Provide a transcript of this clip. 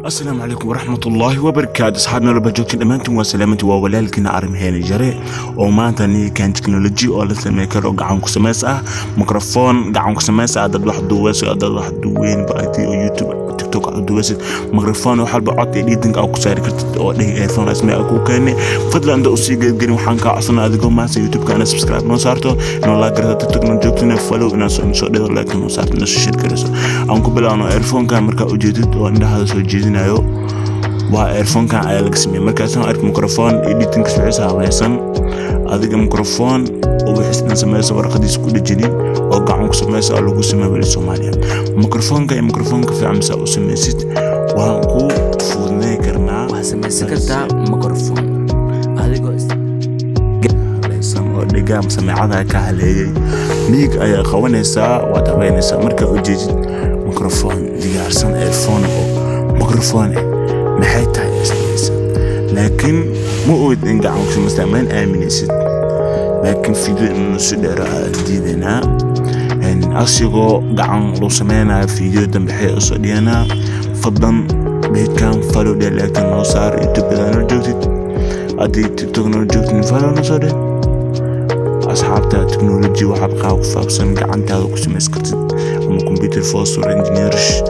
Asalaamu calaykum waraxmatullaahi wabarakaatu. Asxaab meel walba joogtiin, dhammaantiin waa salaamanti. Waa walaalkiina arrimaheena jare oo maanta ninkan technology oo la sameyn karo, gacan ku samays ah, microphone gacan ku samays ah. Dad wax duubayso, dad wax duuweyn baadi oo YouTube, TikTok wax duubaysid, microphone wax walba, cod iyo editing aad ku saari kartid oo dheh earphone rasmi ah kuu keenay. Fadlan inta usii geedgelin, waxaan kaa codsanaa adigoo maanta YouTube-ka inaad subscribe noo saarto, inoo like garto, TikTok noo joogtina follow inaad soo dhido, like noo saarto, inoo soo share garayso. Aan ku bilaawno earphone-kan. Markaa ujeedid oo indhahaada soo jeedinayo, waa earphone-kan ayaa laga sameeyey. Markaasaan ark microphone editing wixiisa habaysan, adiga microphone oo wixiis dhan sameysa, warqadiisa ku dhejinin oo gacan ku sameysa oo lagu sameeyo weli Soomaaliya. Microphone-ka iyo microphone-ka fiican misaa u sameysid, waan ku fududnay karnaa. Waxaad samaysan kartaa microphone adigoo Halaysan oo dhigaa sameecadaha ka haleeyay, miig ayaa qabanaysaa, waad habeynaysaa. Markaa ujeedid microphone diyaarsan, earphone oo microphone eh, maxay tahay isdhehaysa? Laakiin ma ogid in gacan ku samaystaa, maan aaminaysid. Laakiin video inuu si dheero aa diidaynaa. Asigoo gacan loo sameynayo video dambe xee usoo dhiganaa. Fadlan page-kan follow dheh, like noo saar. YouTube noo joogtid, haddii TikTok noo joogtid, follow noo soo dheh. Asxaabta, technology waxaad qaab ku faafsan gacantaada ku samays kartid ama computer for engineers.